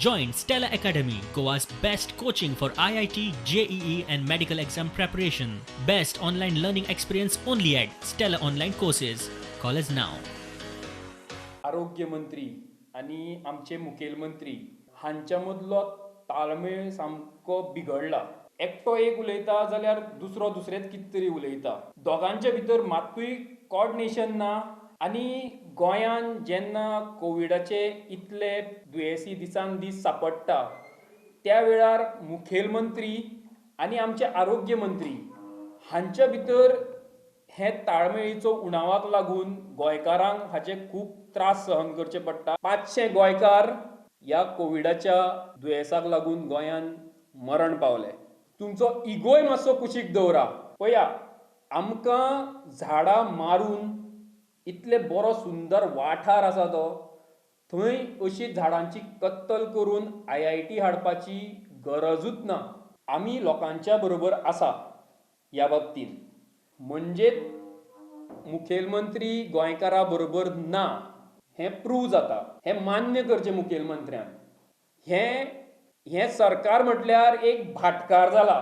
Join Stella Academy, Goa's best coaching for IIT, JEE, and medical exam preparation. Best online learning experience only at Stella Online Courses. Call us now. आरोग्य मंत्री आनी आमचे मुखेलमंत्री हांच्या मदलो ताळमेळ सामको बिगडला. एकटो एक उलयता जाल्यार दुसरो दुसरेंच कितें तरी उलयता. दोगांचे भितर मात्तूय कॉर्डिनेशन ना. आनी गोंयान जेन्ना कोविडाचे इतले दुयेंसी दिसान दीस सांपडटा, त्या वेळार मुखेलमंत्री आनी आमचे आरोग्य मंत्री हांच्या भितर हे ताळमेळीचो उणावाक लागून गोंयकारांक हाचे खूब त्रास सहन करचे पडटा. 500 गोंयकार ह्या कोविडाच्या दुयेंसाक लागून गोंयांत मरण पावले. तुमचो इगोय मातसो कुशीक दवरा. पळया, आमकां झाडां मारून इतले बरो सुंदर वाठार आसा तो, थंय अशी झाडांची कत्तल करून आयआयटी हाडपाची गरजूच ना. आमी लोकांच्या बरोबर आसा ह्या बाबतींत. म्हणजे मुखेलमंत्री गोंयकारा बरोबर ना हें प्रूव जाता. हें मान्य करचें मुखेलमंत्र्यान. हें सरकार म्हटल्यार एक भाटकार जाला.